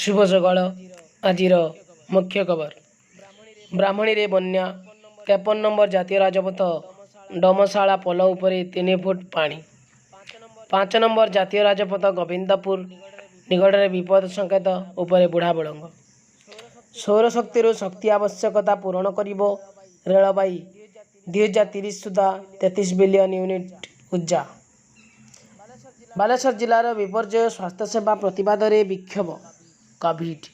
ଶୁଭ ସକାଳ। ଆଜିର ମୁଖ୍ୟ ଖବର: ବ୍ରାହ୍ମଣୀରେ ବନ୍ୟା। 53 ନମ୍ବର ଜାତୀୟ ରାଜପଥ ଡମଶାଳା ପୋଲ ଉପରେ 3 ଫୁଟ ପାଣି। 5 ନମ୍ବର ଜାତୀୟ ରାଜପଥ ଗୋବିନ୍ଦପୁର ନିକଟରେ ବିପଦ ସଂକେତ ଉପରେ ବୁଢ଼ାବଳଙ୍ଗ। ସୌରଶକ୍ତିରୁ ଶକ୍ତି ଆବଶ୍ୟକତା ପୂରଣ କରିବ ରେଳବାଇ, 2030 ସୁଦ୍ଧା 33 ବିଲିୟନ ୟୁନିଟ୍ ଉର୍ଜା। ବାଲେଶ୍ୱର ଜିଲ୍ଲାର ବିପର୍ଯ୍ୟୟ ସ୍ୱାସ୍ଥ୍ୟସେବା ପ୍ରତିବାଦରେ ବିକ୍ଷୋଭ। କୋଭିଡ୍।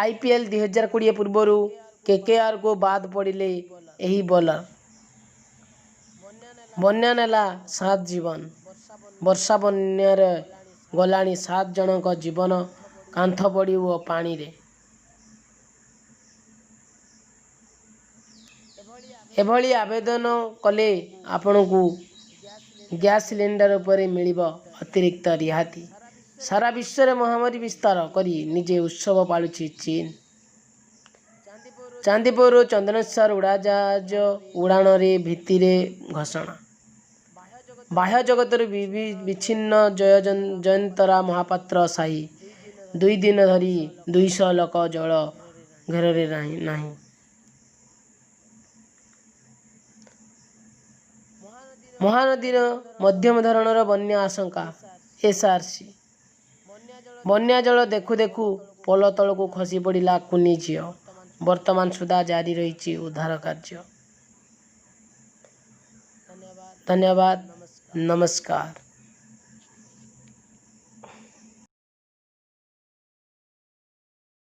ଆଇପିଏଲ୍ 2020 ପୂର୍ବରୁ କେକେଆର୍କୁ ବାଦ ପଡ଼ିଲେ ଏହି ବୋଲର। ବନ୍ୟା ନେଲା ସାତ ଜୀବନ। ବର୍ଷା ବନ୍ୟାରେ ଗଲାଣି ସାତ ଜଣଙ୍କ ଜୀବନ, କାନ୍ଥ ପଡ଼ି ଓ ପାଣିରେ। ଏଭଳି ଆବେଦନ କଲେ ଆପଣଙ୍କୁ ଗ୍ୟାସ୍ ସିଲିଣ୍ଡର ଉପରେ ମିଳିବ ଅତିରିକ୍ତ ରିହାତି। ସାରା ବିଶ୍ୱରେ ମହାମାରୀ ବିସ୍ତାର କରି ନିଜେ ଉତ୍ସବ ପାଳୁଛି ଚୀନ। ଚାନ୍ଦିପୁରରୁ ଚନ୍ଦନେଶ୍ୱର ଉଡ଼ାଜାହାଜ ଉଡ଼ାଣରେ ଭିତ୍ତିରେ ଘୋଷଣା। ବାହ୍ୟ ଜଗତରୁ ବିଚ୍ଛିନ୍ନ ଜୟନ୍ତରା ମହାପାତ୍ର ସାହି, 2 ଦିନ ଧରି 200 ଲୋକ ଜଳ ଘେରରେ ନାହିଁ। ମହାନଦୀର ମଧ୍ୟମ ଧରଣର ବନ୍ୟା ଆଶଙ୍କା, ଏସ୍ଆର୍ସି। ବନ୍ୟା ଜଳ ଦେଖୁ ଦେଖୁ ପୋଲ ତଳକୁ ଖସି ପଡ଼ିଲା କୁନି ଝିଅ, ବର୍ତ୍ତମାନ ସୁଦ୍ଧା ଜାରି ରହିଛି ଉଦ୍ଧାର କାର୍ଯ୍ୟ। ଧନ୍ୟବାଦ, ନମସ୍କାର।